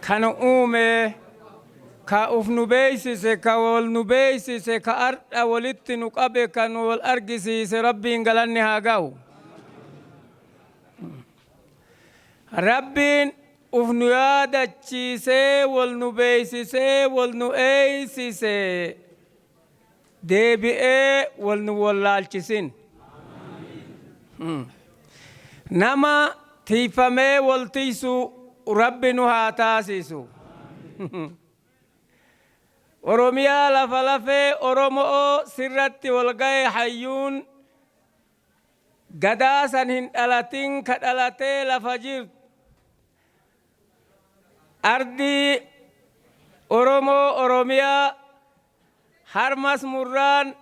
Ka nu uume, ka uf nu beeysise, ka wol nu beeysise, ka ardha wolitti nu qabe, ka nu wol argisiise Rabbiin galanni haa gahu. Rabbiin uf nu yaadachiisee, wol nu beeysisee, wol nu eeysise deebi'ee wol nu wollaalchisin. Nama tiyfamee wol tiysu Rabbi nu haa taasisu. Oromiyaa lafa lafee Oromo'oo sirratti wol gaye hayyuun Gadaa san hin dhalatin ka dhalatee lafa jirtu ardii Oromoo Oromiyaa harmas murraan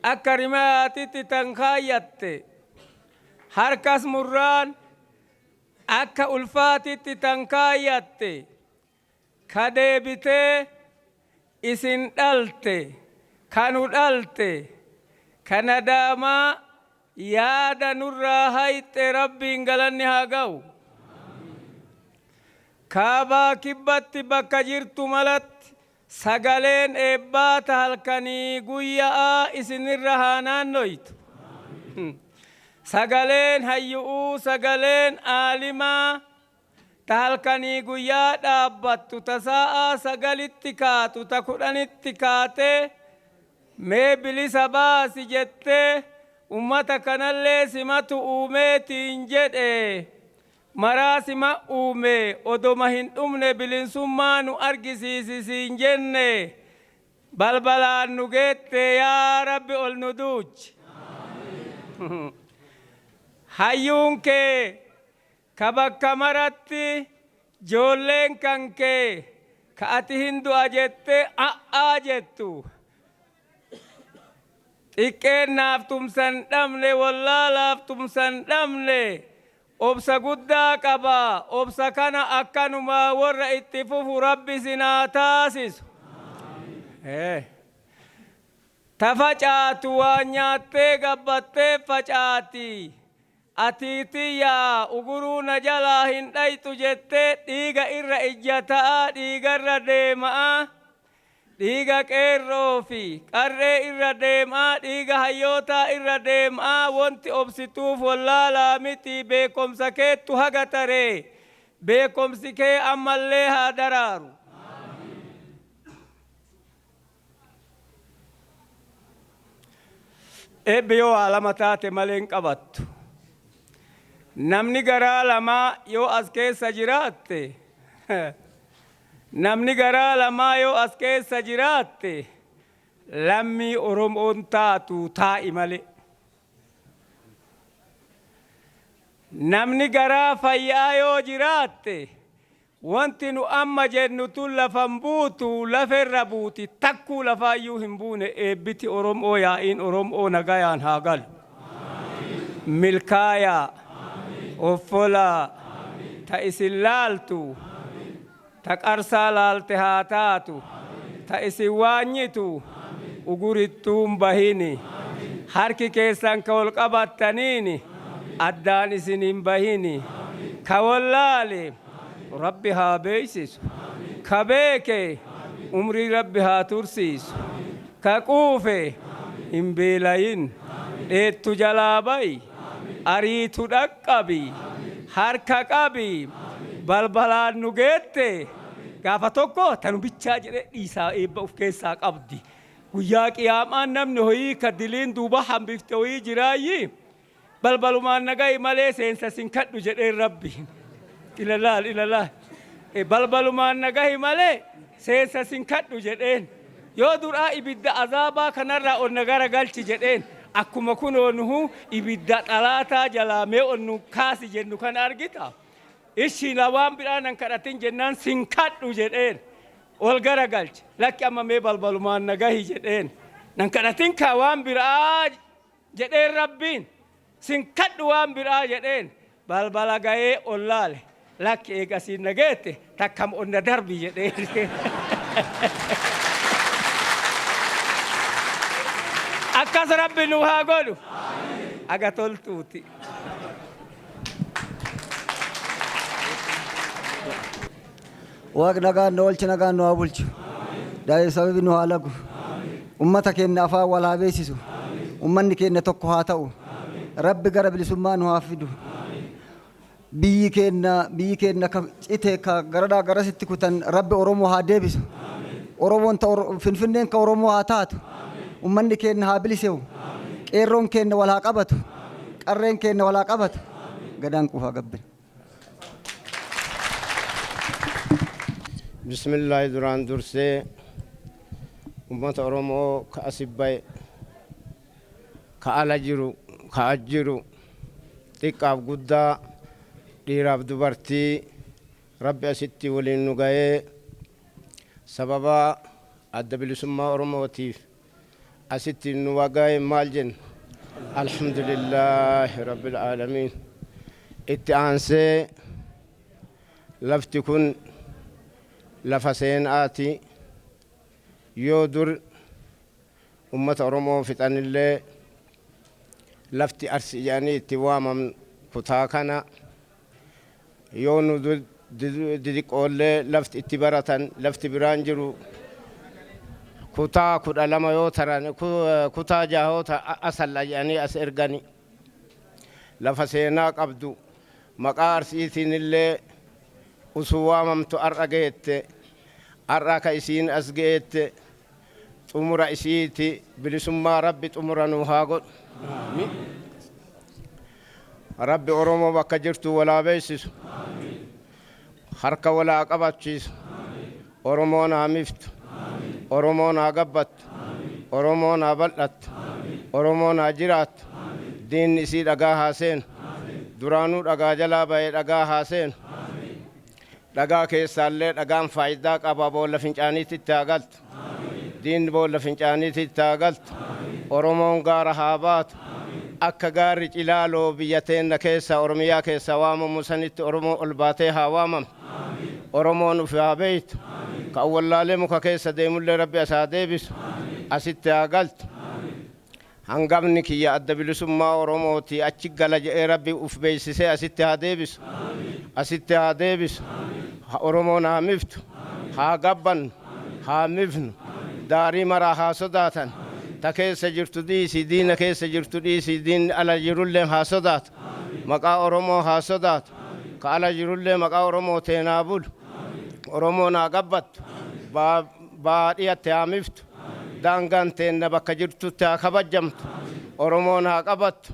akka rimayaatitti tan kaayyatte harkas murraan akka ulfaatitti tan kaayyatte ka deebitee isin dhalte, ka nu dhalte, ka nadaamaa yaada nurraa hayxe Rabbiin galanni haa gahu. Kaabaa kibbatti bakka jirtu malatti sagaleen eebbaa ta halkanii guyya'aa isinirra haa naannoytu. Sagaleen hayyu'uu sagaleen aalimaa ta halkanii guyyaa dhaabbattu, ta saa'aa 9tti kaatu, ta 10tti kaatee mee bilisa baasi jettee ummata kanallee simatu uumeetiin jedhe maraa sima uume odoma hin dhumne bilinsummaa nu argisiisi siin jenne balbalaan nu geette yaa Rabbi ol nu duuchi. Hayyuun kee Ka bakka maratti joolleen kan kee ka ati hin du'a jettee a'aa jettu xiqqeennaaf tumsa hin dhabne wallaalaaf tumsa hin dhabne obsa guddaa qaba obsa kana akkanumaa warra itti fufu Rabbi isin haa taasisu. Ta facaatu waan nyaattee gabbattee facaati. Atii tiyya uguruu na jalaa hin dhayxu jettee dhiiga irra ijjata'aa dhiigarra deema'aa, dhiiga qeerroo fi qarree irra deem'aa, dhiiga hayyootaa irra deem'aa wonti obsituuf wollaalaa miti beekkomsa keettu haga taree beekkomsi kee ammallee haa daraaru. Eebbi yoo waa lama taate malee hin qabattu. Namni garaa lamaa yoo as keessa jiraatte namni garaa lamaa yoo as keessa jiraatte lammii Oromoon taatu taa'i malee. Namni garaa fayyaa yoo jiraatte Wanti nu amma jennu tun lafa hin buutu, laferra buuti, takkuu lafaayyuu hin buune eebbiti Orom'oo yaa'iin Orom'oo nagayaan haa galu. Milkaayaa, offolaa, ta isin laaltu, ta qarsaa laalte haa taatu, ta isin waanyitu ugurittuu hin bahini, harki keessan ka wol qabattaniini addaan isin hin bahini, ka wollaale Rabbi haa beeysisu. Ka beeke umrii Rabbi haa tursiisu. Ka quufe hin beelayin. Dheettu jalaa bayi. Ariitu dhaqqabi. Harka qabi. Balbalaan nu geette. Gaafa tokko tanu bichaa jedhee dhiisaa eebba uf keessaa qabdi. Guyyaa qiyaamaan namni hoyii ka diliin duuba hambifte hoyii jiraayyii. Balbalumaan na gahi malee seensa sin kadhu jedheen Rabbiin. Ilalaal ilalaal. Balbalumaan na gahi malee seensa sin kadhu jedheen. Yoo duraa ibidda azaabaa kanarraa ol na gara galchi jedheen. Akkuma kunoo nuhu ibidda xalaataa jalaa mee ol nu kaasi jennu kana argita. Ishi la waan biraa nan kadhatin jennaan sin kadhu jedheen. Ol gara galche. Lakki amma mee balbalumaan na gahi jedheen. Nan kadhatin kaa waan biraa jedheen Rabbiin sin kadhu waan biraa jedheen balbala gayee ol laale lakki eega asiin na geette takkam ol na darbi jedheen. Akkas Rabbi nu haa godhu. Aga toltuuti. Waaqni nagaan nu oolche, nagaan nu haa bulchu. Daa'im sababi nu haa lagu. Ummata keenya afaan wal haa beeksisu. Ummanni keenya tokko haa ta'u. Rabbi gara bilisummaa nu haa fidu. Biyyi keenya ka cite, ka garadhaa garasitti kutan, Rabbi Oromoo haa deebisu. Oromoon ta Finfinneen ka Oromoo haa taatu. Ummanni keenya haa bilise'u. Qeerroon keenya wal haa qabatu. Qarreen keenya wal haa qabatu. Gadaan quufaa gabbin. Bismillaahi, duraan dursee ummata Oromoo ka asi baye, ka ala jiru, ka as jiru, xiqqaaf guddaa, dhiiraaf dubartii, Rabbi asitti waliin nu ga'ee sababa Adda Bilisummaa Oromootiif asitti nu waga'e maal jenna? Alhamdulillaahi rabbil aalamiin. Itti aansee lafti kun lafa seenaati. Yoo dur ummata Oromoo fixanillee, lafti Arsi jedhanii itti waamam kutaa kana yoo nu didiqqoollee lafti itti baratan lafti biraan jiru. Kutaa 12 yoo taran, kutaa 6 yoo Asalla jedhanii as ergani. Lafa seenaa qabdu, maqaa Arsiitiin illee usuu waamamtu har'a geette. Har'a ka isiin as geette xumura isiiti. Bilisummaa Rabbi xumura nuu haa godhu. Rabbi Oromoo bakka jirtu walaa beeksisu, harka walaa qabachiisu. Oromoon haa miftu, Oromoon haa gabbattu, Oromoon haa bal'attu, Oromoon haa jiraattu. Diinni isii dhagaa haa seenu. Duraanuu dhagaa jalaa ba'ee dhagaa haa seenu. Dhagaa keessaallee dhagaan faayidaa qaba. Boolla fincaaniitti haa galtu. Diinni boolla fincaaniitti haa galtu. Oromoon gaara haa baatu. Akka gaarri Cilaaloo biyya teenna keessa, Oromiyaa keessa waamamu sanitti Oromoo ol baatee haa waamamu. Oromoon ufi haa beeytu. Ka awwallaalee muka keessa deemullee Rabbi as haa deebisu, asitti haa galtu. Hangafni kiyya Adda Bilisummaa Oromooti achi gala jedhee Rabbi uf beeksisee asitti haa deebisu, asitti haa deebisu. Oromoon haa miftu, haa gabbannu, haa mifnu. Daarii maraa haa sodaatan. Ta keessa jirtu dhiisii, diina keessa jirtu dhiisii, diinni ala jirullee haa sodaatu. Maqaa Oromoo haa sodaatu. Ka ala jirullee maqaa Oromoo teenaa bulu. Oromoon haa gabbattu, baadhiyatte haa miftu. Daangaan teenna bakka jirtutti haa kabajamtu. Oromoon haa qabattu.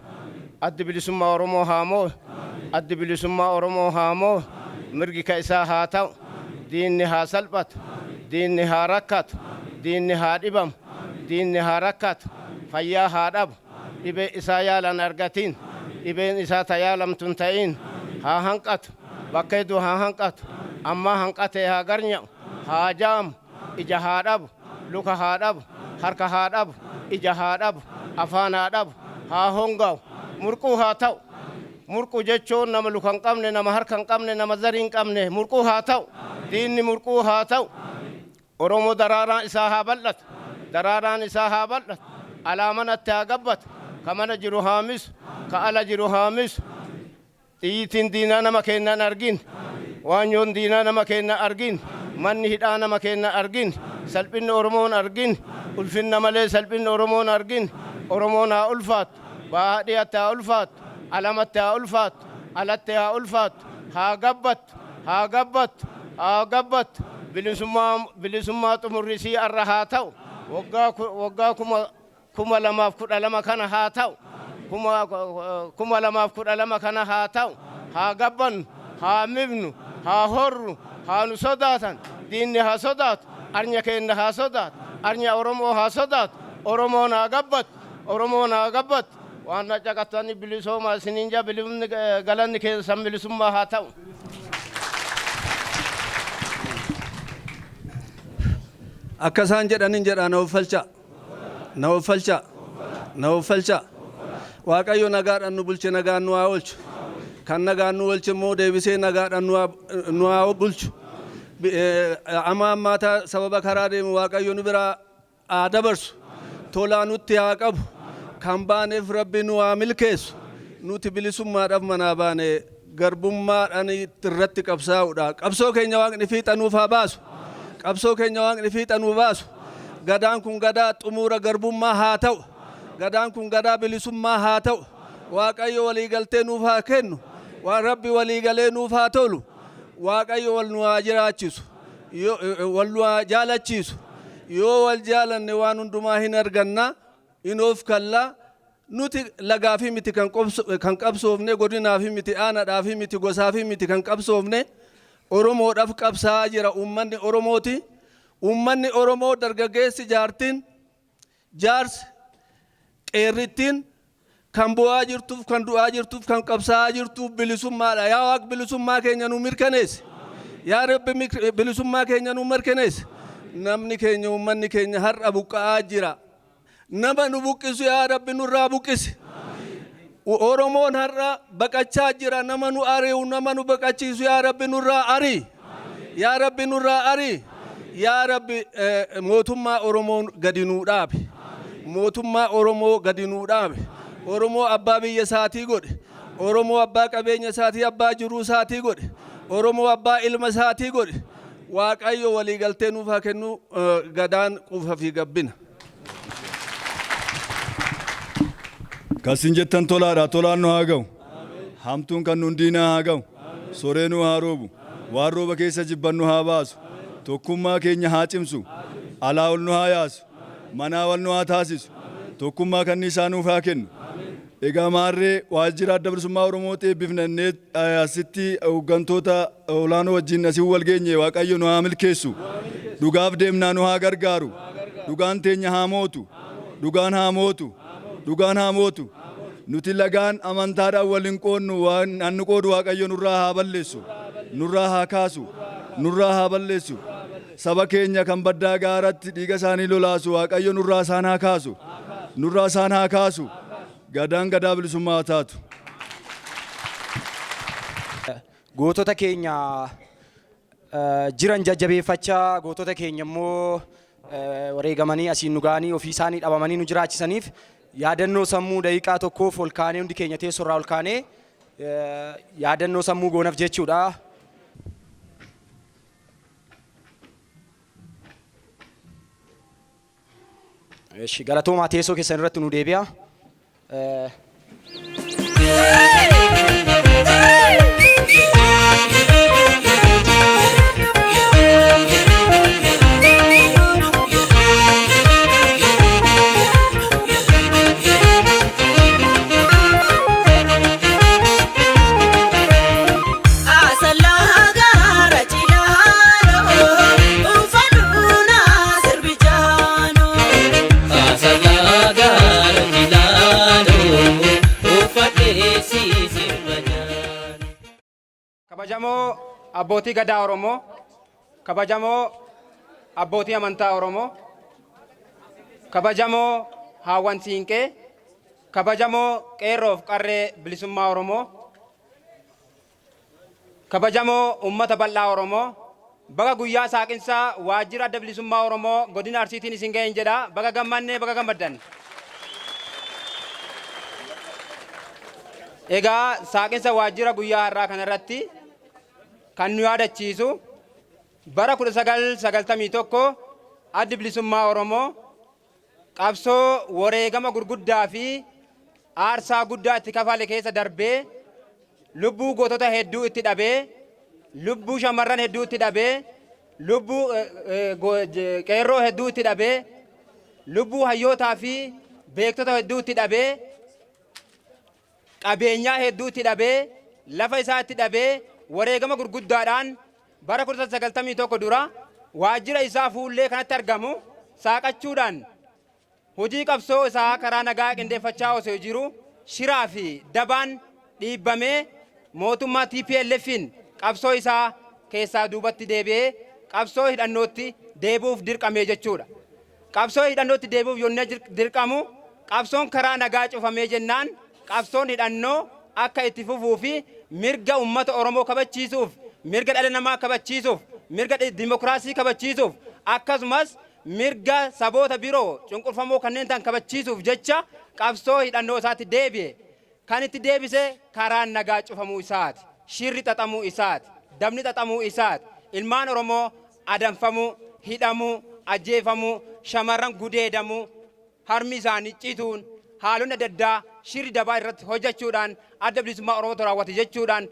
Addi Bilisummaa Oromoo haa moo'u. Addi Bilisummaa Oromoo haa moo'u. Mirgi ka isaa haa ta'u. Diinni haa salphatu. Diinni haa rakkatu. Diinni haa dhibamu. Diinni haa rakkatu. Fayyaa haa dhabu. Dhibee isaa yaalan argatiin, dhibeen isaa ta yaalamtu hin ta'in. Haa hanqatu. Bakka hedduu haa hanqatu. Ammaa hanqatee haa garnya'u. Haa jaamu. Ija haa dhabu. Luka haa dhabu. Harka haa dhabu. Ija haa dhabu. Afaan haa dhabu. Haa honga'u. Murquu haa ta'u. Murquu jechuun nama luka hin qabne, nama harka hin qabne, nama zarii hin qabne. Murquu haa ta'u. Diinni murquu haa ta'u. Oromoo daraaraan isaa haa bal'atu. Daraaraan isaa haa bal'atu. Alaa manatti haa gabbatu. Ka mana jiru haa misu. Ka ala jiru haa misu. Xiyyitiin diinaa nama keennan argin. Waanyoon diinaa nama keenna argin. Manni hidhaa nama keenna argin. Salphinni Oromoon argin. Ulfinna malee salphinni Oromoon argin. Oromoon haa ulfaattu. Baadiyyaatti haa ulfaattu. Alamatti haa ulfaattu. Alatti haa ulfaattu. Haa gabbattu. Haa gabbattu. Haa gabbattu. Bilisummaa, bilisummaa xumurrisii arra haa ta'u. Waggaa 2012 kana haa ta'u. 2012 kana haa ta'u. Haa gabbannu. Haa mifnu. Haa horru. Haa nu sodaatan. Diinni haa sodaatu. Arnya keenya haa sodaatu. Arnya Oromoo haa sodaatu. Oromoon haa gabbattu. Oromoon haa gabbattu. Waan na caqattanii bilisooma isiniin jaa. Bilisumni galanni keessan bilisummaa haa ta'u. Akka isaan jedhanin jedha: na uffalcha, na uffalcha, na uffalcha. Waaqayyo nagaadhaan nu bulche, nagaan nu haa oolchu. Kan nagaan nu oolche immoo deebisee nagaadhaan nu haa bulchu. Amma ammaata sababa karaa deemu Waaqayyo nu biraa haa dabarsu. Tolaa nutti haa qabu. Kan baaneef Rabbi nu haa milkeessu. Nuti bilisummaadhaaf manaa baane. Garbummaadhaan irratti qabsaa'uudha. Qabsoo keenya Waaqni fiixa nuuf haa baasu. Qabsoo keenya Waaqni fiixa nuu baasu. Gadaan kun gadaa xumura garbummaa haa ta'u. Gadaan kun gadaa bilisummaa haa ta'u. Waaqayyo waliigaltee nuuf haa kennu. Waan Rabbi waliigalee nuuf haa tolu. Waaqayyo wal nu haa jiraachisu. Wal nu haa jaalachiisu. Yoo wal jaalanne waan hundumaa hin arganna. Hin of kalla. Nuti lagaafi miti kan qabsoofne, godinaafi miti, aanadhaafi miti, gosaafi miti kan qabsoofne. Oromoodhaaf qabsaa'aa jira uummanni Oromooti. Uummanni Oromoo, dargaggeessi, jaartiin, jaarsi, qeerrittiin, kan bu'aa jirtuuf, kan du'aa jirtuuf, kan qabsaa'aa jirtuuf bilisummaadha. Yaa Waaq, bilisummaa keenya nu mirkaneessi. Yaa Rabbi, bilisummaa keenya nu mirkaneessi. Namni keenya, uummanni keenya har'a buqqa'aa jira. Nama nu buqqisu yaa Rabbi nurraa buqqisi. Oromoon har'a baqachaa jira. Nama nu ari'u, nama nu baqachiisu yaa Rabbi nurraa ari. Yaa Rabbi, nurraa ari. Yaa Rabbi, mootummaa Oromoon gadi nuu dhaabi. Mootummaa Oromoo gadi nuu dhaabi. Oromoo abbaa biyya isaatii godhe. Oromoo abbaa qabeenya isaatii, abbaa jiruu isaatii godhe. Oromoo abbaa ilma isaatii godhe. Waaqayyo waliigaltee nuuf haa kennu. Gadaan quufa fi gabbina. Kasin jettan tolaadha, tolaan nu haa ga'u. Hamtuun kan nun diinaa haa ga'u. Soree nu haa roobu. Waan rooba keessa jibban nu haa baasu. Tokkummaa keenya haa cimsu. Alaa ol nu haa yaasu. Manaa wal nu haa taasisu. Tokkummaa kanniisaa nuuf haa kennu. Egaa maarree, waajjira Adda Bilisummaa Oromootti eebbifnannee asitti hooggantoota olaanoo wajjin asii wal geenye. Waaqayyo nu haa milkeessu. Dhugaaf deemnaa, nu haa gargaaru. Dhugaan teenya haa mootu. Dhugaan haa mootu. Dhugaan haa mootu. Nuti lagaan, amantaadhaan wal hin qoodnu. Waan nu qoodu Waaqayyo nurraa haa balleessu. Nurraa haa kaasu. Nurraa haa balleessu. Saba keenya kan baddaa gaaratti dhiiga isaanii lolaasu Waaqayyo nurraa isaan haa kaasu. Nurraa isaan haa kaasu. Gadaan gadaa bilisummaa haa taatu. Gootota keenya jiran jajjabeeffachaa, gootota keenya immoo wareegamanii asiin nu ga'anii, ofii isaanii dhabamanii nu jiraachisaniif yaadannoo sammuu daqiiqaa tokkoof ol kaanee, hundi keenya teessoorraa ol kaanee yaadannoo sammuu goonaaf jechuudha. Eshi, galatoomaa, teessoo keessan irratti nu deebi'a. Asallaa gaara cilaanoo, uffadhuuna sirbichaanoo. Asallaa gaara jilaanoo, uffadhee si sirba jaanoo. Kabajamoo abbootii gadaa Oromoo, kabajamoo abbootii amantaa Oromoo, kabajamoo haawwan siinqee, kabajamoo qeerroof qarree bilisummaa Oromoo, kabajamoo uummata bal'aa Oromoo, baga guyyaa saaqinsaa waajjira Adda Bilisummaa Oromoo godina Arsiitiin isin ga'een jedha. Baga gammannee, baga gammaddan. Egaa saaqinsa waajjira guyyaa har'aa kanarratti kan nu yaadachiisu, bara 1991 Addi Bilisummaa Oromoo qabsoo wareegama gurguddaa fi aarsaa guddaa itti kafale keessa darbee, lubbuu gootota hedduu itti dhabee, lubbuu shamarran hedduu itti dhabee, lubbuu qeerroo hedduu itti dhabee, lubbuu hayyootaa fi beektota hedduu itti dhabee, qabeenyaa hedduu itti dhabee, lafa isaa itti dhabee, wareegama gurguddaadhaan bara 1991 dura waajjira isaa fuullee kanatti argamu saaqachuudhaan hojii qabsoo isaa karaa nagaa qindeeffachaa osoo jiru, shiraa fi dabaan dhiibbamee mootummaa TPLF'n qabsoo isaa keessaa duubatti deebi'ee qabsoo hidhannootti deebi'uuf dirqamee jechuudha. Qabsoo hidhannootti deebi'uuf yonnee dirqamu, qabsoon karaa nagaa cufamee jennaan, qabsoon hidhannoo akka itti fufuu fi mirga uummata Oromoo kabachiisuuf, mirga dhala namaa kabachiisuuf, mirga dimokiraasii kabachiisuuf, akkasumas mirga saboota biroo cunqurfamoo kanneen ta'an kabachiisuuf jecha qabsoo hidhannoo isaatti deebi'e. Kan itti deebise karaan nagaa cufamuu isaati. Shirri xaxamuu isaati. Dabni xaxamuu isaati. Ilmaan Oromoo adamfamuu, hidhamuu, ajjeefamuu, shamarran gudeedamuu, harmi isaanii cituun, haalonni adda addaa shirri dabaa irratti hojjechuudhaan Adda Bilisummaa Oromootu raawwate jechuudhaan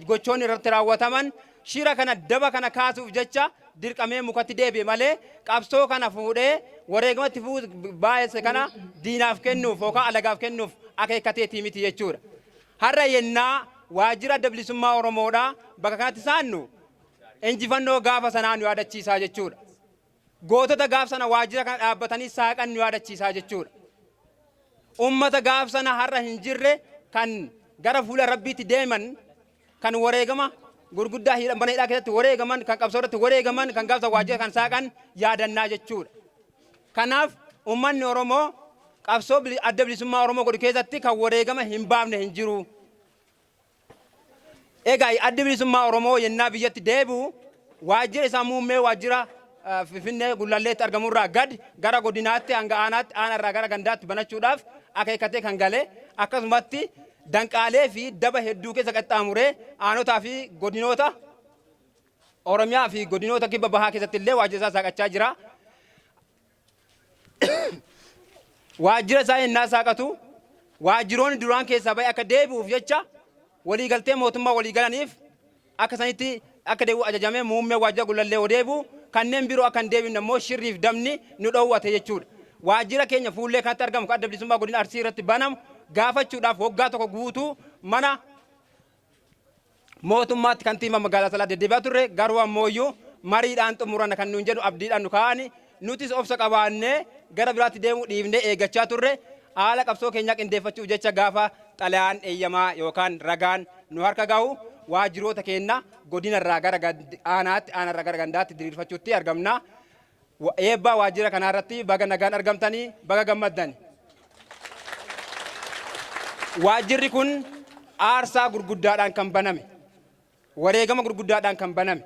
gochoonni irratti raawwataman shira kana daba kana kaasuuf jecha dirqamee mukatti deebi'e malee qabsoo kana fuudhee wareegamatti baay'ese kana diinaaf kennuuf yookaan alagaaf kennuuf akeekkateetii miti jechuudha. Har'a yennaa waajjira Adda Bilisummaa Oromoodhaa bakka kanatti saannu injifannoo gaafa sanaa nu yaadachiisaa jechuudha. Gootota gaaf sana waajjira kana dhaabbatanii saaqan nu yaadachiisaa jechuudha. Ummata gaaf sana har'a hin jirre kan gara fuula Rabbiitti deeman, kan wareegama gurguddaa mana hidhaa keessatti wareegaman, kan qabsoo irratti wareegaman, kan gaaf sana waajjira kan saaqan yaadannaa jechuudha. Kanaaf ummanni Oromoo qabsoo Adda Bilisummaa Oromoo godhu keessatti kan wareegama hin baafne hin jiru. Egaa Addi Bilisummaa Oromoo yennaa biyyatti deebi'u waajjira isaa muummee waajjira Finfinnee Gullalleetti argamurraa gad gara godinaatti hanga aanaatti, aanarraa gara gandaatti banachuudhaaf akeekkatee kan gale, akkasumatti danqaalee fi daba hedduu keessa qaxxaamuree aanotaa fi godinoota Oromiyaa fi godinoota kibba bahaa keessatti illee waajjira isaa saaqachaa jira. Waajjira isaa yennaa saaqatu waajjiroonni duraan keessaa ba'e akka deebi'uuf jecha waliigaltee mootummaa walii galaniif akka sanitti akka deebi'u ajajamee muummee waajjira Gullallee yoo deebi'u, kanneen biroo akka hin deebifne immoo shirriif dabni nu dhoowwate jechuudha. Waajjira keenya fuullee kanatti argamu kan Adda Bilisummaa Godina Arsii irratti banamu gaafachuudhaaf waggaa tokko guutuu mana mootummaatti kantiibaa magaalaa Salaa deddeebi'aa turre, garuu ammooyyuu mariidhaan xumurana kan nuun jedhu abdiidhaan nu kaa'ani. Nutis obsa qabaannee gara biraatti deemuu dhiifnee eeggachaa turre. Haala qabsoo keenyaa qindeeffachuuf jecha gaafa xalayaan eeyyamaa yookaan ragaan nu harka gahu waajjiroota keenya godinarraa gara aanaatti, aanarraa gara gandaatti diriirfachuutti argamna. Eebbaa waajjira kanaa irratti baga nagaan argamtanii, baga gammaddani. Waajjirri kun aarsaa gurguddaadhaan kan baname, wareegama gurguddaadhaan kan baname,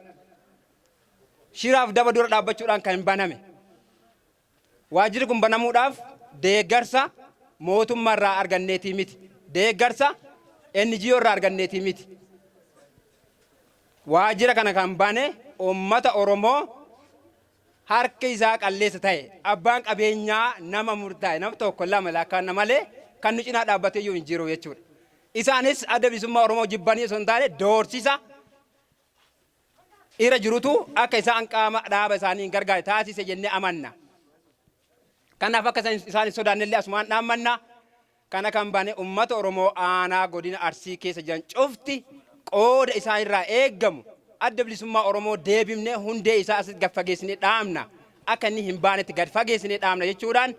shiraaf daba dura dhaabbachuudhaan kan baname. Waajjirri kun banamuudhaaf deeggarsa mootummaa irraa arganneetii miti. Deeggarsa NGO irraa arganneetii miti. Waajjira kana kan bane uummata Oromoo harki isaa qalleessa ta'e, abbaan qabeenyaa nama murtaa'e, nama tokko lama lakkaa'anna malee kan nu cinaa dhaabbatee iyyuu hin jiru jechuudha. Isaanis Adda Bilisummaa Oromoo jibbanii osoo hin taane doorsisa irra jirutu akka isaan qaama dhaaba isaanii hin gargaarre taasise jennee amanna. Kanaaf akka isaan hin sodaanne illee asumaan dhaammanna. Kana kan bane ummata Oromoo aanaa godina Arsii keessa jiran cufti qooda isaan irraa eeggamu Adda Bilisummaa Oromoo deebifnee hundee isaa asitti gad fageessinee dhaabna, akka inni hin baanetti gad fageessinee dhaabna jechuudhaan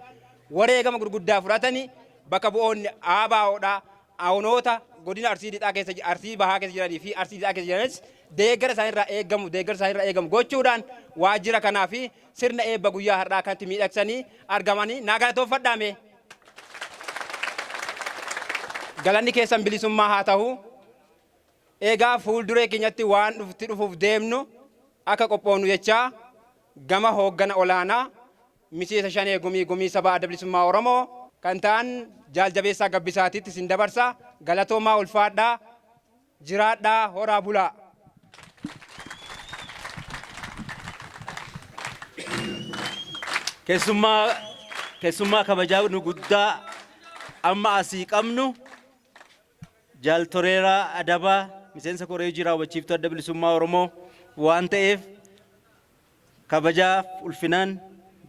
wareegama gurguddaa fudhatani bakka bu'oonni ABOdha onoota godina Arsii Lixaa keessa, Arsii Bahaa keessa jiranii fi Arsii Lixaa keessa jiranis deeggara isaan irraa eeggamu deeggarsa isaan irraa eegamu gochuudhaan waajjira kanaa fi sirna eebba guyyaa har'aa kanatti miidhagsanii argamanii naa galatoonfadhaa mee. Galanni keessan bilisummaa haa tahu. Egaa fuulduree keenyatti waan dhufti dhufuuf deemnu akka qophoofnu jechaa gama hooggana olaanaa miseensa Shanee Gumii Gumii Sabaa Adda Bilisummaa Oromoo kan ta'an Jaal Jabeessaa Gabbisaatitti isin dabarsa. Galatoomaa, ulfaadhaa, jiraadhaa, horaa bulaa. Keessummaa kabajaa nu guddaa amma asii qabnu Jaal Toleeraa Adabaa, miseensa koree hojii raawwachiiftuu Adda Bilisummaa Oromoo waan ta'eef kabajaaf ulfinaan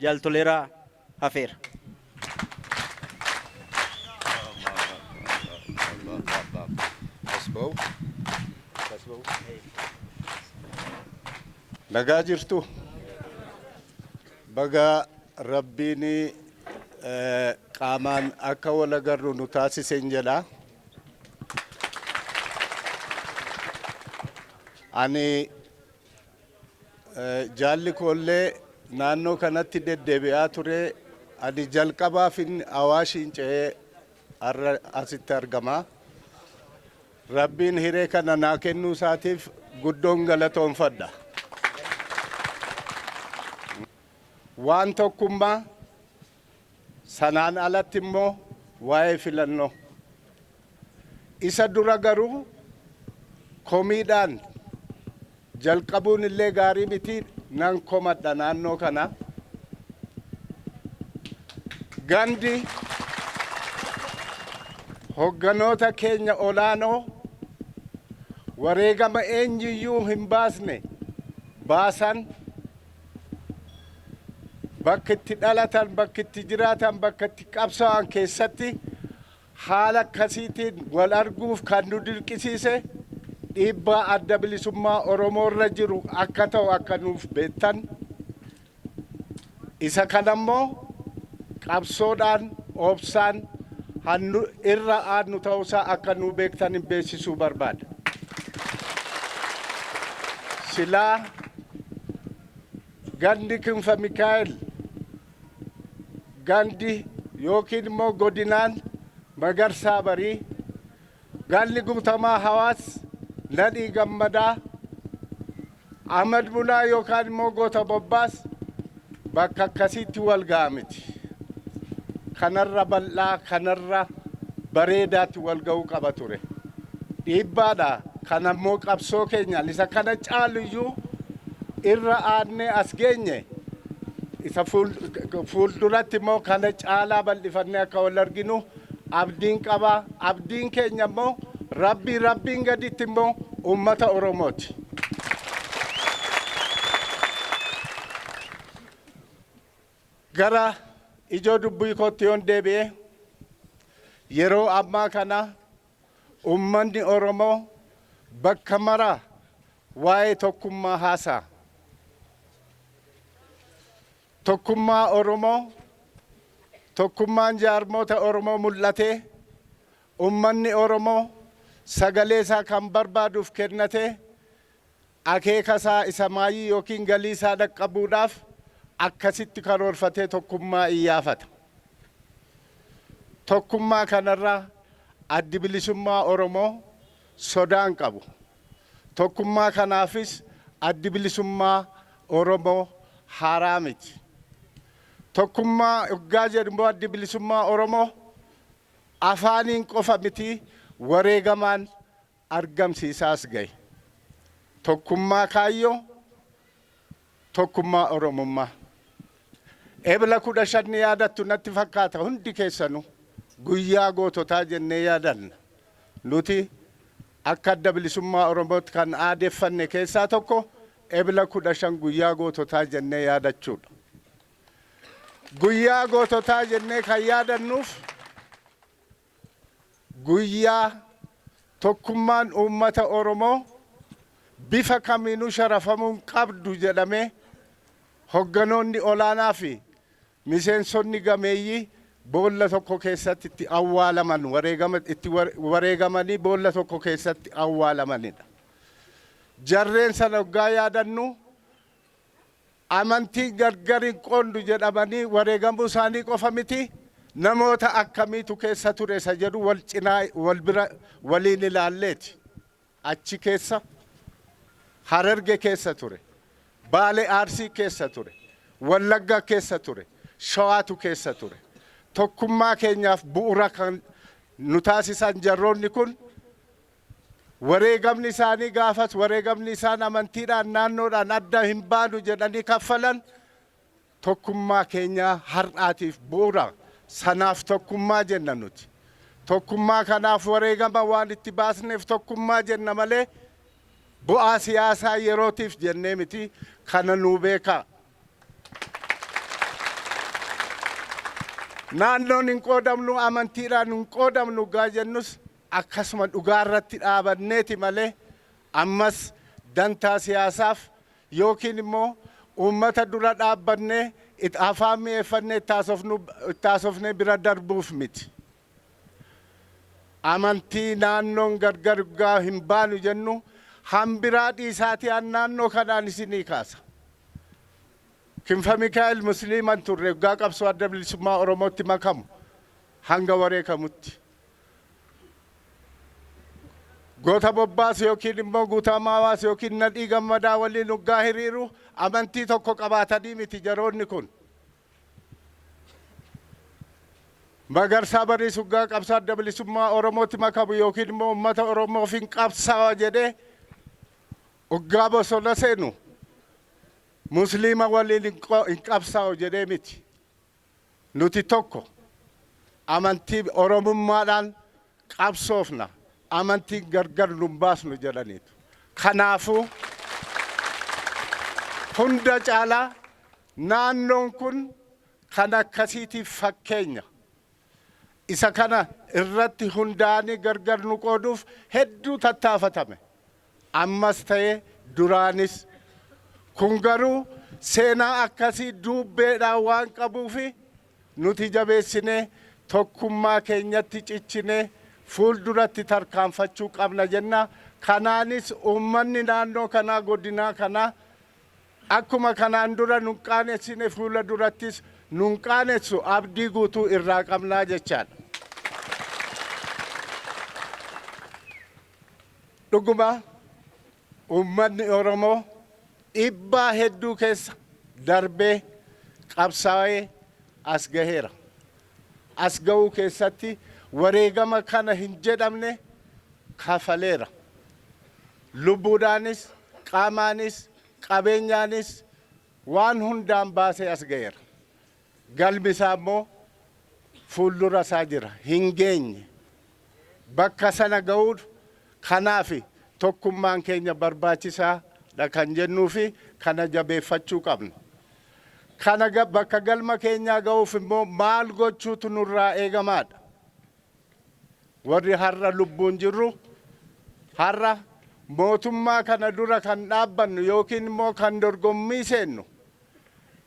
Jaal Toleeraa hafeera. Nagaa jirtu. Baga Rabbiin qaamaan akka wal agarru nu taasisen jedha. Ani jaalli koollee naannoo kanatti deddeebi'aa ture. Ani jalqabaafin Awaashiin ce'ee har'a asitti argama. Rabbiin hiree kana naa kennuu isaatiif guddoon galatoonfadha. Waan tokkummaa sanaan alatti immoo waa'ee filannoo. Isa dura garuu Komiidhaan jalqabuun illee gaarii miti, nan komadha naannoo kana. Gandi hogganoota keenya olaanoo wareegama eenyuyyuu hin baasne baasan, bakka itti dhalatan, bakka itti jiraatan, bakka itti qabsaa'an keessatti haala akkasiitiin wal arguuf kan nu dirqisiise dhiibbaa Adda Bilisummaa Oromoo irra jiru akka ta'u akka nuuf beektan, isa kanammoo qabsoodhaan obsaan hannu irra aannu ta'uusaa akka nu beektan hin beeksisuu barbaada. Silaa gandi Kinfa Mikaa'el, gandi yookiin immoo godinaan Magarsaa Barii, gandi Guutamaa Hawaas, Nadhii Gammadaa, Ahmad Bunaa yookaan immoo Goota Bobbaas bakka akkasiitti wal ga'a miti. Kanarra bal'aa, kanarra bareedaatti wal ga'uu qaba ture. Dhiibbaadha. Kanammoo qabsoo keenyaan isa kana caaluyyuu irra aannee as geenye, isa fuulduratti immoo kana caalaa bal'ifannee akka wal arginu abdiin qaba. Abdiin keenya immoo Rabbii, Rabbiin gaditti immoo uummata Oromooti. Gara ijoo dubbii kootti yoon deebi'e, yeroo ammaa kana uummanni Oromoo bakka maraa waa'ee tokkummaa haasa'a. Tokkummaa Oromoo, tokkummaan jaarmoota Oromoo mul'atee, uummanni Oromoo sagalee isaa kan barbaaduuf kennatee, akeeka isaa isa maayii yookiin galii isaa dhaqqabuudhaaf akkasitti karoorfatee tokkummaa iyyaafata. Tokkummaa kanarraa Addi Bilisummaa Oromoo sodaa hin qabu. Tokkummaa kanaafis Addi Bilisummaa Oromoo haaraa miti. Tokkummaa hoggaa jedhu immoo Addi Bilisummaa Oromoo afaaniin qofa miti, wareegamaan argamsiisaas gahe. Tokkummaa kaayyoo, tokkummaa Oromummaa. Ebla 15 ni yaadattu natti fakkaata hundi keessanuu, guyyaa goototaa jennee yaadanna. Nuti akka Adda Bilisummaa Oromootti kan aadeffanne keessaa tokko Ebla 15 guyyaa goototaa jennee yaadachuudha. Guyyaa goototaa jennee kan yaadannuuf guyyaa tokkummaan uummata Oromoo bifa kamiinuu sharafamuu hin qabdu jedhamee hogganoonni olaanaa fi miseensonni gameeyyii boolla tokko keessatti itti awwaalaman, wareegama itti wareegamanii boolla tokko keessatti awwaalamanidha. Jarreen sana hoggaa yaadannu, amantiin gargar hin qoondu jedhamanii wareegamuu isaanii qofa miti, namoota akkamiitu keessa ture isa jedhu wal cinaa, wal bira waliin ilaalleeti. Achi keessa Hararge keessa ture, Baale Arsii keessa ture, Wallagga keessa ture, Shawaatu keessa ture. Tokkummaa keenyaaf bu'uura kan nu taasisan jarroonni kun, wareegamni isaanii gaafas, wareegamni isaan amantiidhaan naannoodhaan adda hin baanu jedhanii kaffalan, tokkummaa keenyaa har'aatiif bu'uura. Sanaaf tokkummaa jenna nuti. Tokkummaa kanaaf wareegama waan itti baasneef tokkummaa jenna malee bu'aa siyaasaa yerootiif jennee miti, kana nuu beekaa. Naannoon hin qoodamnu, amantiidhaan hin qoodamnu gaa jennus, akkasuma dhugaa irratti dhaabanneeti malee ammas dantaa siyaasaaf yookiin immoo uummata dura dhaabbannee afaan mi'eeffannee itti haasofnee bira darbuuf miti. Amantii naannoon gargar gaa hin baanu jennu, hambiraa dhiisaatii an naannoo kanaan isinii kaasa. Kinfa Mikaa'el Musliiman turre waggaa qabsoo Adda Bilisummaa Oromootti makamu hanga wareegamutti. Goota Bobbaas yookiin immoo Guutamaa Hawaas yookiin Nadhii Gammadaa waliin waggaa hiriiru amantii tokko qabaatanii miti jaroonni kun. Magarsaa Bariis waggaa qabsoo Adda Bilisummaa Oromootti makamu yookiin immoo uummata Oromoof hin qabsaa'a jedhee Oggaa bosona seenu Musliima waliin hin qabsaa'u jedhee miti. Nuti tokko amantii Oromummaadhaan qabsoofna, amantiin gargar nun baasnu jedhaniitu. Kanaafuu hunda caalaa naannoon kun kan akkasiitiif fakkeenya. Isa kana irratti hundaa'anii gargar nu qooduuf hedduu tattaafatame. Ammas ta'e duraanis. Kun garuu seenaa akkasii duubbeedhaan waan qabuufi nuti jabeessinee tokkummaa keenyatti cichinee fuulduratti tarkaanfachuu qabna jenna. Kanaanis uummanni naannoo kanaa, godinaa kanaa akkuma kanaan dura nun qaanessine fuula durattis nun qaanessu abdii guutuu irraa qabnaa jechaadha. Dhuguma uummanni Oromoo dhiibbaa hedduu keessa darbee qabsaa'ee as gaheera. As ga'uu keessatti wareegama kana hin jedhamne kafaleera. Lubbuudhaanis, qaamaanis, qabeenyaanis waan hundaan baasee as ga'eera. Galmi isaa immoo fuuldura isaa jira. Hin geenye. Bakka sana ga'uuf kanaaf tokkummaan keenya barbaachisaadha kan jennuu fi kana jabeeffachuu qabna. Kana bakka galma keenyaa ga'uuf immoo maal gochuutu nurraa eegamaadha? Warri har'a lubbuun jirru har'a mootummaa kana dura kan dhaabbannu yookiin immoo kan dorgommii seennu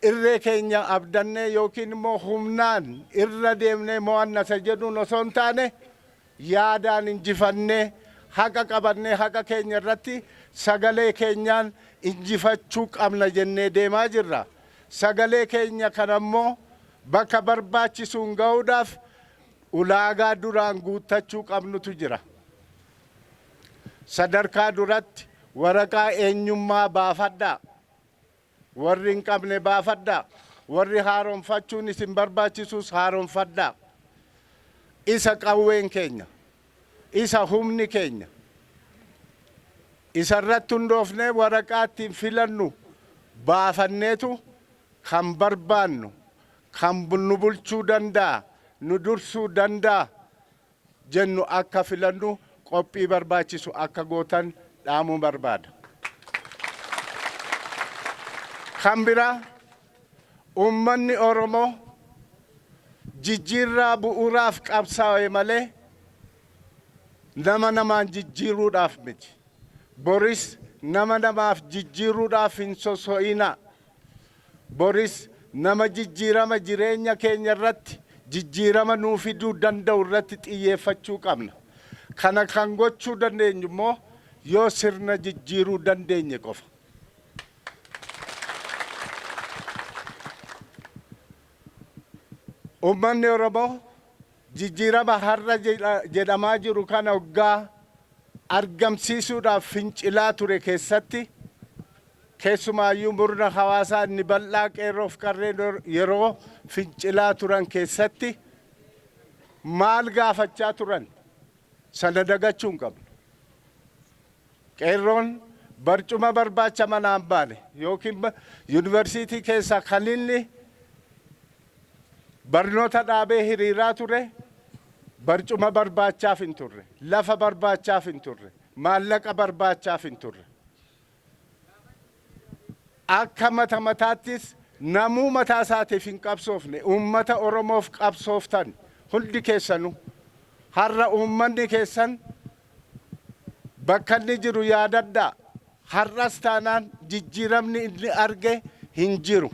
irree keenya abdannee yookiin immoo humnaan irra deemnee mo'anna isa jedhuun osoo hin taane, yaadaan injifannee, haqa qabannee, haqa keenya irratti sagalee keenyaan injifachuu qabna jennee deemaa jirra. Sagalee keenya kana immoo bakka barbaachisuun ga'uudhaaf ulaagaa duraan guuttachuu qabnutu jira. Sadarkaa duratti waraqaa eenyummaa baafadhaa. Warri hin qabne baafadhaa. Warri haaromfachuun isin barbaachisus haaromfadhaa. Isa qawween keenya. Isa humni keenya. Isa irratti hundoofnee waraqaa ittiin filannu baafanneetu kan barbaannu, kan nu bulchuu danda'a, nu dursuu danda'a jennu akka filannu qophii barbaachisu akka gootan dhaamuu barbaada. Kan biraa, uummanni Oromoo jijjiirraa bu'uuraaf qabsaa'e malee nama namaan jijjiiruudhaaf miti. Boris nama namaaf jijjiiruudhaaf hin soso'inaa. Boris nama jijjiirama jireenya keenya irratti jijjiirama nuu fiduu danda'u irratti xiyyeeffachuu qabna. Kana kan gochuu dandeenyu immoo yoo sirna jijjiiruu dandeenye qofa. Uummanni Oromoo jijjiirama har'a jedhamaa jiru kana hoggaa argamsiisuudhaaf fincilaa ture keessatti, keessumaayyuu murna hawaasaa inni bal'aa qeerroof qarreen yeroo fincilaa turan keessatti maal gaafachaa turan sana dagachuu hin qabnu. Qeerroon barcuma barbaacha manaa hin baane yookiin yuunivarsiitii keessaa kan inni barnoota dhaabee hiriiraa ture barcuma barbaachaaf hin turre, lafa barbaachaaf hin turre, maallaqa barbaachaaf hin turre. Akka mata mataattis namuu mataa isaatiif hin qabsoofne, uummata Oromoof qabsooftan hundi keessanuu. Har'a uummanni keessan bakka inni jiru yaadadhaa. Har'as taanaan jijjiiramni inni arge hin jiru.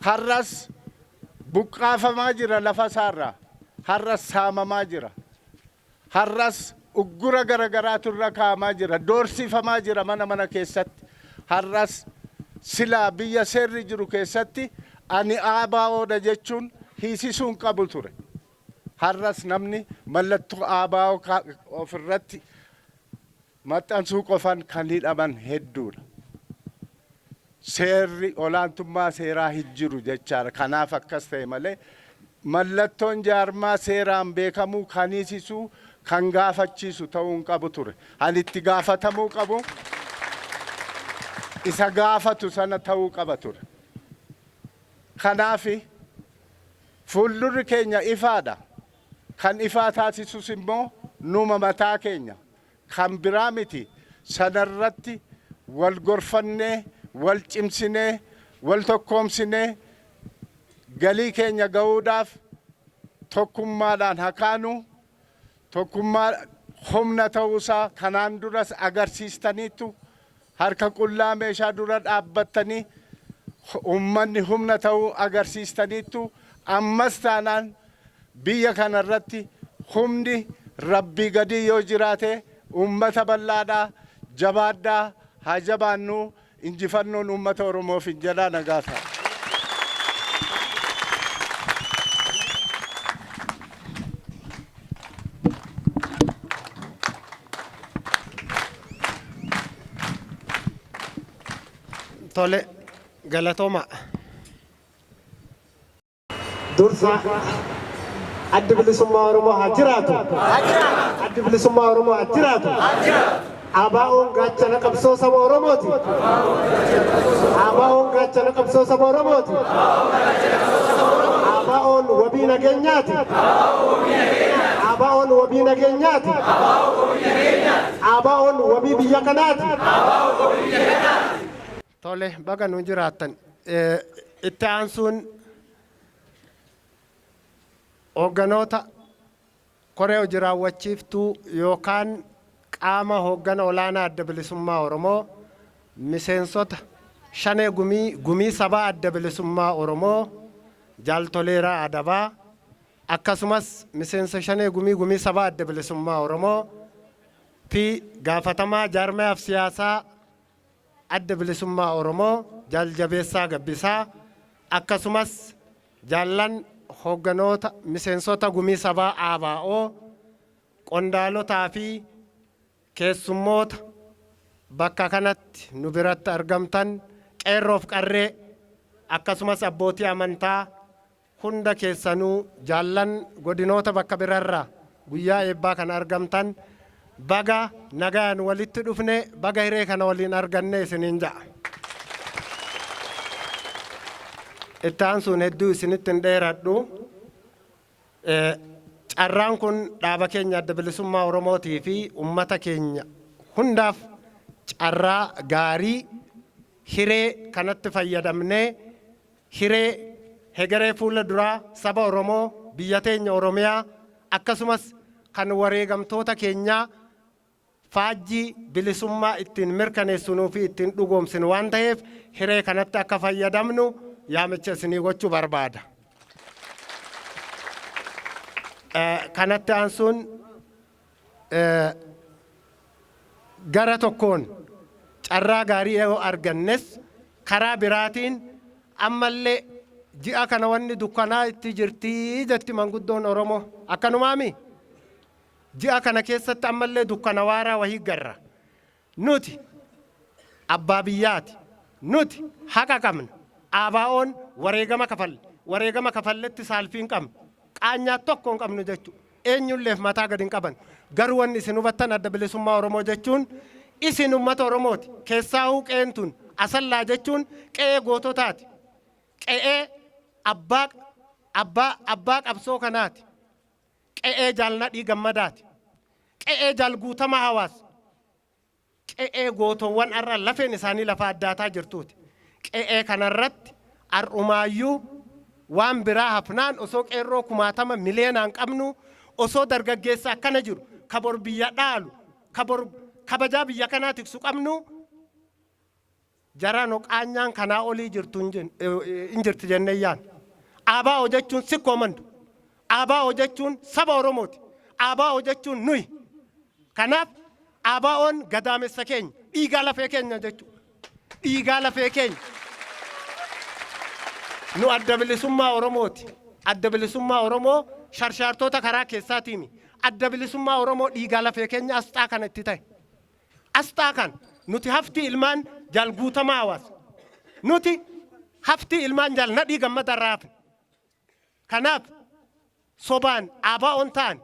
Har'as buqqaafamaa jira lafa isaarraa. Har'as saamamaa jira. Har'as uggura garagaraatu irra kaa'amaa jira. Doorsifamaa jira mana mana keessatti. Har'as silaa biyya seerri jiru keessatti ani ABOdha jechuun hiisisuu hin qabu ture. Har'as namni mallattoo ABO ofirratti maxxansuu qofan kan hidhaman hedduudha. Seerri olaantummaa seeraa hin jiru jechaadha. Kanaaf akkas ta'e malee mallattoon jaarmaa seeraan beekamuu kan hiisisuu, kan gaafachiisu ta'uu hin qabu ture. Kan itti gaafatamuu qabu isa gaafatu sana ta'uu qaba ture. Kanaaf fuuldurri keenya ifaadha. Kan ifaa taasisus immoo numa mataa keenya. Kan biraa miti. Sanarratti wal gorfannee, wal cimsinee, wal tokkoomsinee galii keenya ga'uudhaaf tokkummaadhaan haa kaanu. Tokkummaa humna ta'uusaa kanaan duras agarsiistaniittu. Harka qullaa meeshaa dura dhaabbattanii ummanni humna ta'uu agarsiistaniittu. Ammas taanaan biyya kanarratti humni Rabbii gadii yoo jiraate ummata bal'aadha. Jabaadhaa, haa jabaannu, injifannoon ummata Oromoof hin jedhaa nagaa ta'a. Tole, galatooma. Dursa Addi Bilisummaa Oromoo haa jiraatu. Addi Bilisummaa Oromoo haa jiraatu. ABOn gaachana qabsoo saba Oromooti. ABOn gaachana qabsoo saba Oromooti. ABOn wabii nageenyaati. ABOn wabii nageenyaati. ABOn wabii biyya kanaati. Tole, baga nu jiraattan. Itti aansuun hoogganoota koree hojii raawwachiiftuu yookaan qaama hooggana olaanaa Adda Bilisummaa Oromoo, miseensota Shanee Gumii Gumii Sabaa Adda Bilisummaa Oromoo Jaal Toleeraa Adabaa, akkasumas miseensa Shanee Gumii Gumii Sabaa Adda Bilisummaa Oromoo fi gaafatamaa jaarmayaaf siyaasaa Adda Bilisummaa Oromoo Jaal Jabeessaa Gabbisaa, akkasumas jaallan hoogganoota miseensota Gumii Sabaa ABO, qondaalotaa fi keessummoota bakka kanatti nu biratti argamtan, qeerroof qarree, akkasumas abbootii amantaa hunda keessanuu, jaallan godinoota bakka birarraa guyyaa eebbaa kana argamtan, baga nagayaan walitti dhufne, baga hiree kana waliin arganne isiniin ja'a. Itti aansuun hedduu isinitti hin dheeradhu. Carraan kun dhaaba keenya Adda Bilisummaa Oromootii fi ummata keenya hundaaf carraa gaarii, hiree kanatti fayyadamnee hiree hegeree fuula duraa saba Oromoo, biyya teenya Oromiyaa, akkasumas kan wareegamtoota keenyaa faajjii bilisummaa ittiin mirkaneessinuu fi ittiin dhugoomsinu waan taheef hiree kanatti akka fayyadamnu yaamicha isinii gochuu barbaada. Kanatti aansuun gara tokkoon carraa gaarii yoo argannes, karaa biraatiin ammallee ji'a kana wanni dukkanaa itti jirtii jetti manguddoon Oromoo. Akkanumaami? Ji'a kana keessatti ammallee dukkana waaraa wahii garra. Nuti abbaa biyyaati. Nuti haqa qabna. ABOn wareegama kafalle. Wareegama kafalletti saalfii hin qabnu. Qaanyaa tokko hin qabnu jechuudha. Eenyulleef mataa gadi hin qabannu. Garuu wanni isin hubattan, Adda Bilisummaa Oromoo jechuun isin uummata Oromooti. Keessaahuu qe'een tun Asallaa jechuun qe'ee goototaati. Qe'ee abbaa abbaa abbaa qabsoo kanaati. Qe'ee Jaal Nadhii Gammadaati. Qe'ee Jaal Guutamaa Hawaas. Qe'ee gootowwan har'a lafeen isaanii lafa addaataa jirtuuti. Qe'ee kanarratti har'umaayyuu waan biraa hafnaan, osoo qeerroo kumaatama miliyoonaan qabnu, osoo dargaggeessa akkana jiru ka bor biyya dhaalu, ka bor kabajaa biyya kanaa tiksu qabnu, jarano qaanyaan kanaa olii jirtu hin jirti jennee yaan. ABO jechuun Sikkoo Mandu. ABO jechuun saba Oromooti. ABO jechuun nuyi. Kanaaf ABOn gadaamessa keenya, dhiigaa lafee keenya jechuudha. Dhiigaa lafee keenya. Nu Adda Bilisummaa Oromooti. Adda Bilisummaa Oromoo sharshaartoota karaa keessaatiimi. Adda Bilisummaa Oromoo dhiigaa lafee keenya asxaa kana itti ta'e. Asxaa kan nuti haftii ilmaan Jaal Guutamaa Hawaas. Nuti haftii ilmaan Jaal Nadhii Gammadaa irraa hafne. Kanaaf sobaan ABOn ta'an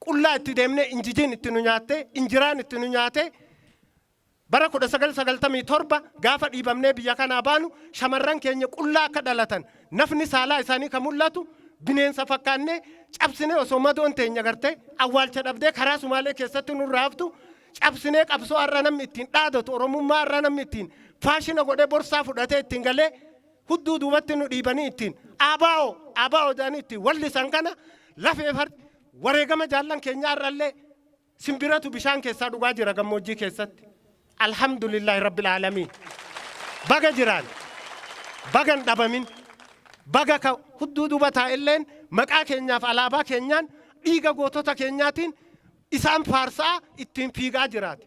Qullaa itti deemnee injijiin itti nu nyaattee, injiraan itti nu nyaatee, bara 1997 gaafa dhiibamnee biyya kanaa baanu shamarran keenya qullaa akka dhalatan, nafni saalaa isaanii kan mul'atu, bineensa fakkaannee cabsinee, osoo madoon teenya gartee awwaalcha dhabdee karaa Sumaalee keessatti nurraa haftu cabsinee, qabsoo har'a namni ittiin dhaadatu, Oromummaa har'a namni ittiin faashina godhee borsaa fudhatee ittiin galee, hudduu duubatti nu dhiibanii ittiin ABO ABO jedhanii ittiin wallisan kana lafee fardi wareegama jaallan keenya har'allee simbiratu bishaan keessaa dhugaa jira gammoojjii keessatti. Alhamdulillahi Rabbil Aalamiin. Baga jiraan. Baga hin dhabamin. Baga ka hudduu duuba taa'elleen maqaa keenyaaf alaabaa keenyaan, dhiiga gootota keenyaatiin isaan faarsaa ittiin fiigaa jiraate.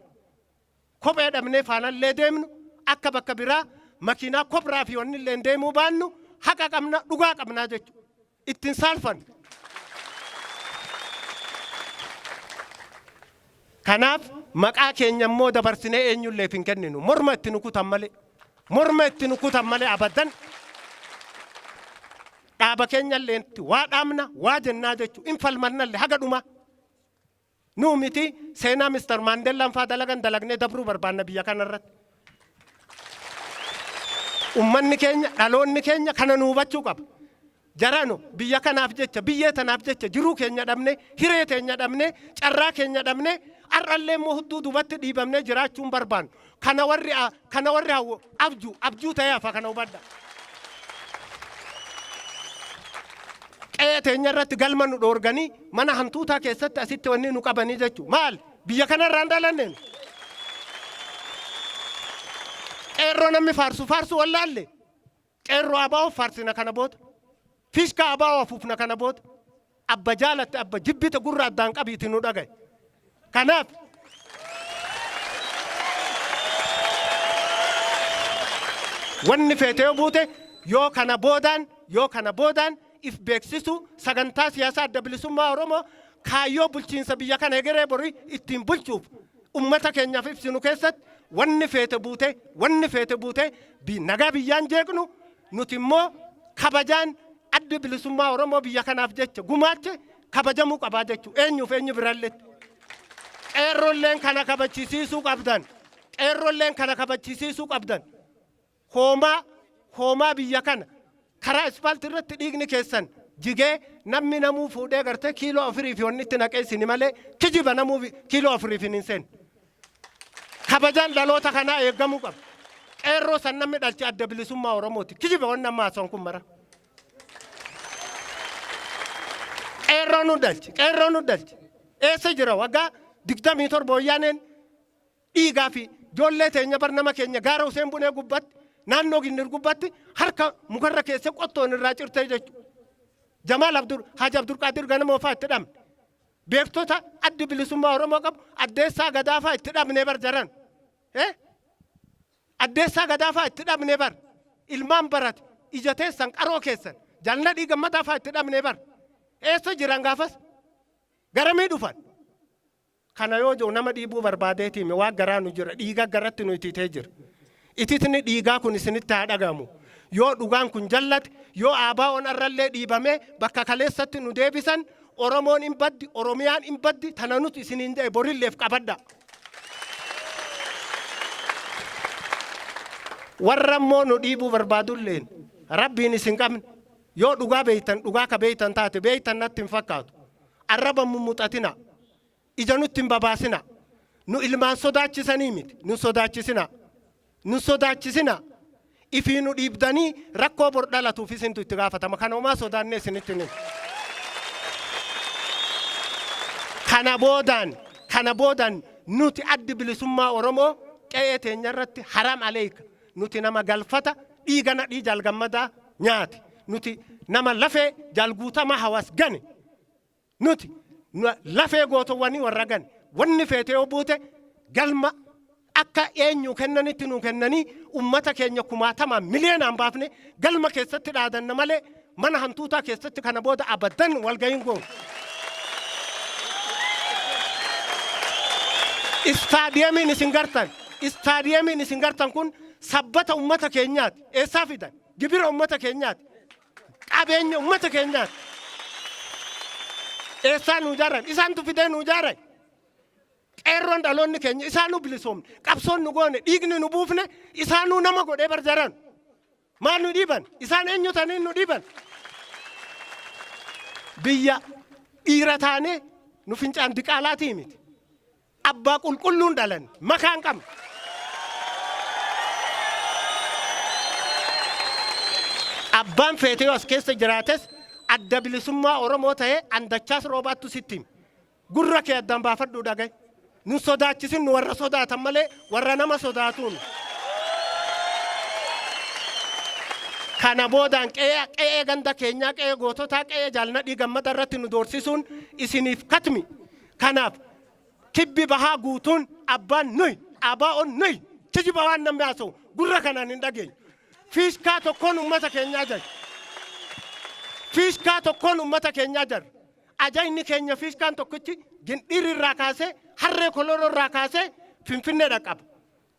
Kophee dhabnee faanallee deemnu, akka bakka biraa makiinaa kobraa fi wanni illee deemuu baannu, haqa qabna, dhugaa qabnaa jechuudha. Ittiin saalfannu. Kanaaf maqaa keenya immoo dabarsinee eenyulleef hin kenninu. Morma itti nu kutan malee. Morma itti nu kutan malee abadan. Dhaaba keenyallee waa dhaabna, waa jennaa jechuudha. In falmannallee haga dhumaa. Nuu miti, seenaa Mr. Maandellaan faa dalagan dalagnee dabruu barbaanna biyya kanarratti. Ummanni keenya, dhaloonni keenya kana nu hubachuu qaba. Jaranu biyya kanaaf jecha, biyyee tanaaf jecha jiruu keenya dhabne, hiree teenya dhabne, carraa keenya dhabne, har'allee immoo hudduu duubatti dhiibamnee jiraachuu hin barbaannu. Kana warri hawwu abjuu abjuu ta'ee hafa, kana hubadha. Qe'ee teenya irratti galma nu dhoorganii mana hantuutaa keessatti asitti wanni nu qabanii jechuudha. Maal, biyya kanarraa hin dhalanneen? Qeerroo namni faarsu faarsu wallaalle. Qeerroo ABO faarsina kana booda. Fiishkaa ABO afuufna kana booda. Abba jaalatte, abba jibbite, gurra addaan qabiiti nu dhagaye. Kanaaf wanni feete yoo buute, yoo kana boodaan if beeksisu, sagantaa siyaasaa Adda Bilisummaa Oromoo, kaayyoo bulchiinsa biyya kana egeree borii ittiin bulchuuf ummata keenyaaf ibsinu keessatti wanni feete buute, wanni feete buute, nagaa biyyaan jeeqnu nuti immoo kabajaan Addi Bilisummaa Oromoo biyya kanaaf jecha gumaache kabajamuu qabaa jechuu eenyuuf eenyu biralletti. Qeerrolleen kana kabachisiisuu qabdan. Qeerrolleen kana kabachisiisuu qabdan. Hoomaa hoomaa biyya kana karaa ispaaltii irratti dhiigni keessan jigee, namni namuu fuudhee gartee kiiloo 4 fi wanni itti naqee isini malee, kijiba, namuu kiiloo 4f hin seenne. Kabajaan dhaloota kanaa eegamuu qaba. Qeerroo san namni dhalche Adda Bilisummaa Oromooti. Kijiba wanni amma haasa'an kun mara. Qeerroo nu dhalche. Qeerroo nu dhalche. Eessa jira waggaa 27 wayyaaneen dhiigaa fi ijoollee teenya bar nama keenya gaara Huseen Bunee gubbatti, naannoo Ginnir gubbatti harka mukarra keessa qottoon irraa cirtee jechuudha. Jamaal Abdur Haji Abdulqaadir Ganamoo fa'aa itti dhabne. Beektota Addi Bilisummaa Oromoo qabu, Addeessaa Gadaa fa'aa itti dhabne bar jaran. Addeessaa Gadaa fa'aa itti dhabne bar. Ilmaan barate ija teessan qaroo keessan Jaalnadhii Gammadaa fa'aa itti dhabne bar. Eessa jiran gaafas? Garamii dhufan? Kana yoo jiru nama dhiibuu barbaadeetiimi, waan garaa nu jira, dhiiga garatti nu ititee jira. Ititni dhiigaa kun isinitti haa dhagahamu. Yoo dhugaan kun jallate, yoo ABO'n arrallee dhiibamee bakka kaleessatti nu deebisan, Oromoon hin baddi, Oromiyaan hin baddi, tana nuti isiniin jedhe borilleef qabadha. Warra immoo nu dhiibuu barbaadulleen Rabbiin isin qabne, yoo dhugaa beeytan, dhugaa ka beeytan taate, beeytan natti hin fakkaatu. Arraba mummuxatina. Ija nutti hin babaasina. Nu ilmaan sodaachisanii miti. Nu sodaachisina. Nu sodaachisina. Ifii nu dhiibdanii rakkoo bor dhalatuuf isintu itti gaafatama. Kana homaa sodaannee isinitti hin. Kana boodaan nuti Addi Bilisummaa Oromoo qe'ee teenya irratti haram aleeka. Nuti nama galfata dhiiga Nadhii Jaal Gammadaa nyaate. Nuti nama lafee Jaal Guutamaa Hawaas gane. Nuti lafee gootowwanii warra gane. Wanni feete yoo buute, galma akka eenyu kennanitti nu kennanii ummata keenya kumaatamaan miliyoonaan baafne galma keessatti dhaadanna malee mana hantuutaa keessatti kana booda abadan walga'iin goonu. Istaadiyemiin isin gartan kun sabbata ummata keenyaati. Eessaa fidan? Gibira ummata keenyaati. Qabeenya ummata keenyaati. Eessaa nu ijaaran? Isaantu fidee nu ijaaran. Qeerroon dhaloonni keenya isaanuu bilisoomne. Qabsoon nu goone, dhiigni nu buufne isaanuu nama godhee bar jaran. Maal nu dhiiban? Isaan eenyu taniin nu dhiiban? Biyya dhiira taanee nu fincaan diqaalaatii miti. Abbaa qulqulluun dhalanne, makaa hin qabnu. Abbaan feete yoo as keessa jiraates Adda Bilisummaa Oromoo ta'ee an Dachaas Roobaattu sitti hima. Gurra kee addaan baafadhuu dhaga'i. Nun sodaachisin, nu warra sodaatan malee warra nama sodaatuu miti. Kana boodaan qe'ee qe'ee ganda keenyaa, qe'ee goototaa, qe'ee Jaal Nadhii Gammadaa irratti nu doorsisuun isiniif katmi. Kanaaf Kibbi bahaa guutuun abbaan nuyi, ABOn nuyi, kijiba waan namni haasa'u gurra kanaan hin dhageenyu. Fiishkaa tokkoon uummata keenya ajaja. Fiishkaa tokkoon uummata keenya ajarra. Ajajni keenya fiishkaan tokkichi Gindhiir irraa kaasee, Harree Koloroo irraa kaasee Finfinnee dhaqqaba.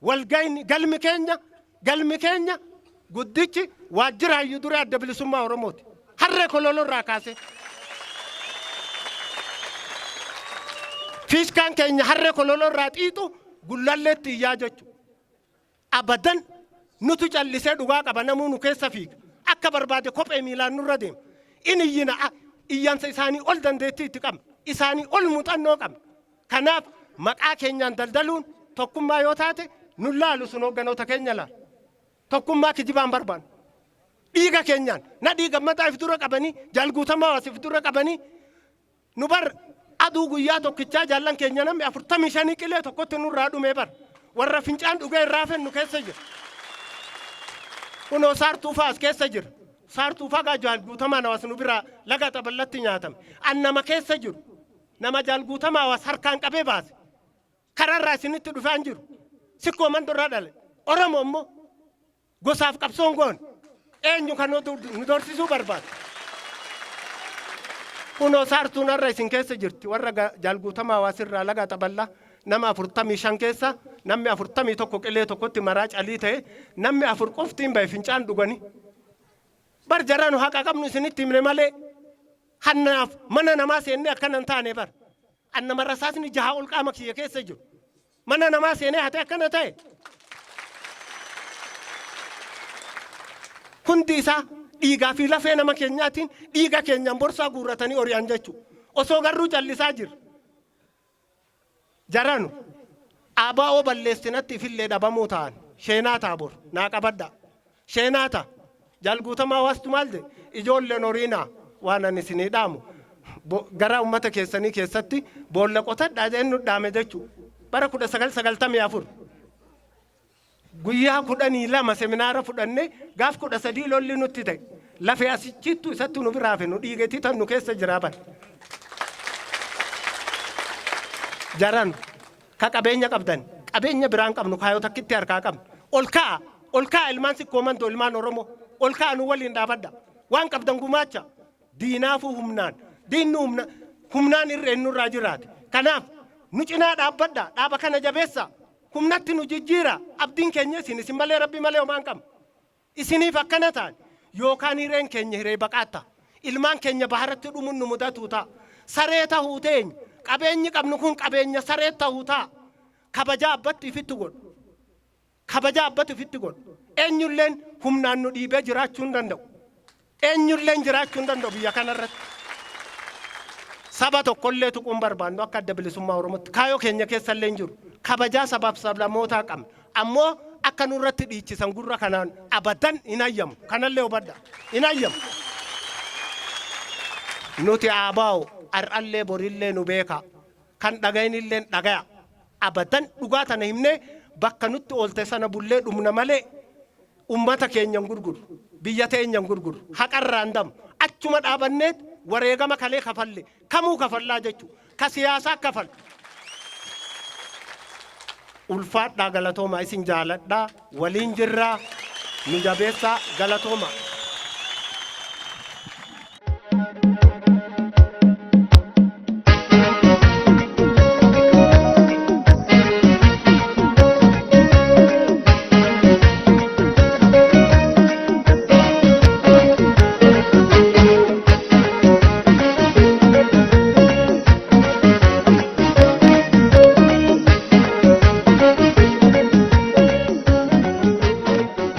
Walgayni galmi keenya galmi keenya guddichi waajjira hayyu duree Adda Bilisummaa Oromooti. Harree Kololoo irraa kaasee. Fiishkaan keenya Harree Kololoo irraa xiixu Gullalleetti iyyaa jechu. Abadan nutu callisee dhugaa qaba, namuu nu keessa fiiga. Akka barbaade kophee miilaan nurra deema. In iyyina, iyyansa isaanii ol dandeettii itti qabna. Isaanii ol muuxannoo qabna. Kanaaf maqaa keenyaan daldaluun tokkummaa yoo taate nun laalu, sun hoogganoota keenya laala. Tokkummaa kijibaan barbaannu. Dhiiga keenyaan Nadhii Gammadaa if dura qabanii, Jaal Guutamaa Hawaas if dura qabanii, nu bar aduu guyyaa tokkichaa jaallan keenya namni 45 qilee tokkotti nurraa dhumee bar. Warra fincaan dhugee irraa fennu keessa jira. Kunoo Saartuu fa'as keessa jira. Saartuu fa'aa Jaal Guutamaan Hawaas nu biraa laga xaballatti nyaatame. An nama keessa jiru. Nama Jaal Guutamaa Hawaas harkaan qabee baase. Karaarraa isinitti dhufaa hin jiru. Sikkoo Mandorraa dhale. Oromoo immoo gosaaf qabsoon goone. Eenyu kan nu doorsisuu barbaadu? Kunoo Saartuun har'a isin keessa jirti. Warra Jaal Guutamaa Hawaas irraa laga xaballaa nama 45 keessa namni 41 qilee tokkotti maraa calii ta'e, namni 4 qoftiin bahe fincaan dhuganii. Bar jara nu haqa qabnu isinitti himne malee hannaaf mana namaa seennee akkana hin taane bar. An nama rasaasni jaha ol qaama kiyya keessa jiru. Mana namaa seenee hatee akkana ta'e. Hundi isaa dhiigaa fi lafee nama keenyaatiin, dhiiga keenyaan borsaa guurratanii ori'an jechuudha. Osoo garruu callisaa jirra. Jaranu, ABO balleessinatti ifillee dhabamuu ta'an. Sheenaa ta'a bor. Naa qabadhaa. Sheenaa ta'a. Jaal Guutamaa Hawaastu maal jedhe? Ijoolleen horiinaa, waan ani isinii dhaamu gara uummata keessanii keessatti boolla qotadhaa jedheen nu dhaame jechuu. Bara 1994 guyyaa 12 seminaara fudhannee gaaf 13 lolli nutti ta'e. Lafee asichittu isatti nu biraa hafe, nu dhiigetii tan nu keessa jiraa bara. Jaran ka qabeenya qabdan, qabeenya biraan qabnu kaayoo takkitti harkaa qabnu. Ol ka'a, ol ka'a, ilmaan Sikkoo Mandoo, ilmaan Oromoo, ol ka'a, nu waliin dhaabadha. Waan qabdan gumaacha. Diinaafuu humnaan, diinni humna humnaan irreen nurraa jiraate. Kanaaf nu cinaa dhaabbadha, dhaaba kana jabeessa, humnatti nu jijjiira. Abdiin keenya isin, isin malee, Rabbi malee homaa hin qabnu. Isiniif akkana ta'an yookaan hireen keenya hiree baqaat ta'a. Ilmaan keenya baharatti dhumuun nu mudatuu ta'a. Saree tahuu teenya. Qabeenyi qabnu kun qabeenya saree tahuu ta'a. Kabajaa abbatti ifitti godhu. Kabajaa abbatu ifitti godhu. Eenyulleen humnaan nu dhiibee jiraachuu hin danda'u. Eenyulleen jiraachuu hin danda'u biyya kanarratti. Saba tokkollee tuquu hin barbaannu akka Adda Bilisummaa Oromootti. Kaayoo keenya keessallee hin jiru. Kabajaa sabaaf sablammootaa qabna. Ammoo akka nurratti dhiichisan gurra kanaan abadan hin hayyamu. Kanallee hubadhaa. Hin hayyamu. Nuti ABO har'allee borillee nu beekaa. Kan dhagayinilleen dhagaya. Abadan dhugaa tana himnee bakka nutti oolte sana bullee dhumna malee ummata keenya hin gurgurru. Biyya teenya hin gurgurru. Haqarraa hin dabnu. Achuma dhaabanneet wareegama kalee kafalle kamuu kafallaa jechuudha. Ka siyaasaa kafal. Ulfaadhaa, galatoomaa, isin jaaladhaa, waliin jirraa, nu jabeessaa, galatoomaa.